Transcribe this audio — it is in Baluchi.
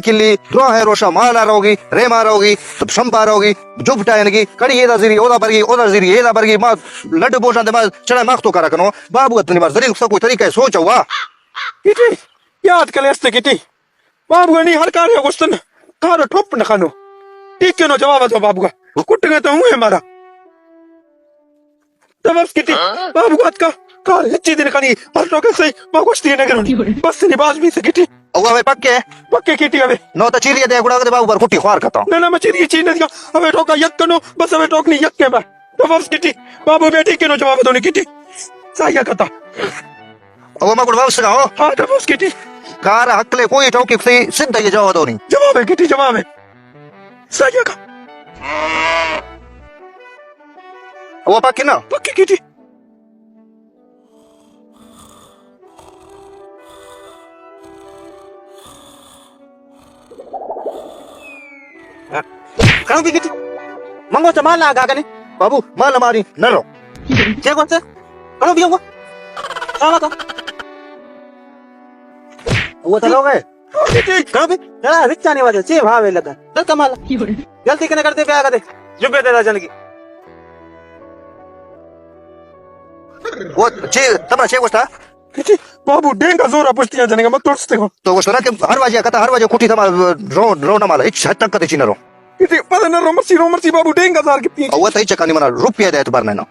کلی، دراہیں روشا مالا روگی، ریما روگی، شمبا روگی، جبٹا انگی، کڑی ایدا زیری، اودا برگی، اودا زیری، ایدا برگی، ما لڈ بوجان دے ما چڑا ماختو کارا کنو، بابو اتنی بار ذلیل سا کوئی طریقہ ہے سوچ ہوا۔ کٹی، یاد کلے استے کٹی۔ بابو نی ہر کارے گوشتن، کارو ٹوپ نہ خانو۔ ٹھیک کنو جواب دو بابو۔ کٹگا تو ہوں ہے مارا۔ تو بس کٹی، بابو اتکا، کار ہچی دن کنی، ہر ٹوکے سے، ما گوشتی نہ کرونی۔ بس نی باز بھی سے کٹی۔ او ہمیں پکے؟ پکے کٹی ہمیں۔ نو تو چیری دے گڑا دے بابو بر کٹی خوار کتا۔ نہ، نہ، ما چیری چی نہ دیا۔ ہمیں ٹوکا یک کنو، بس ہمیں ٹوک نہیں یک کے با۔ تو بس کٹی، بابو بیٹی کنو جواب دونی کٹی۔ سایا کتا۔ او ما گڑ بابو سگا ہو۔ ہاں، تو بس کٹی۔ کار حق لے کوئی ٹوکی کسی سدھا یہ جواب دونی۔ جواب ہے کٹی، جواب ہے۔ سایا کا۔ او پکے نا؟ پکے کٹی۔ کہاں بھی کٹی؟ منگو چا مال نہ آگا کنے۔ بابو، مال ہماری نہ رو۔ کیا کون سے؟ کہاں بھی ہوا؟ کہاں کا؟ وہ تو لوگ ہے۔ کہاں بھی؟ ترا رچا نہیں واجہ، چے بھاوے لگا۔ در کمال۔ غلطی کنے کرتے پہ آگا دے۔ جو بے دے جنگی۔ وہ چے، تمہارا چے گوشتا؟ کٹی، بابو ڈینگا زورا پشتیاں جنگا، مت ترستے ہو۔ تو گوشتو نا کہ ہر واجہ کتا، ہر واجہ کٹی تما رو، رو نہ مالا، ہچ حد تک کتے چی نہ رو۔ کٹی، پتہ نہ رو مرسی، رو مرسی بابو ڈینگا زار کپی۔ او تئی چکانی منا روپیہ دے اعتبار نہ نا۔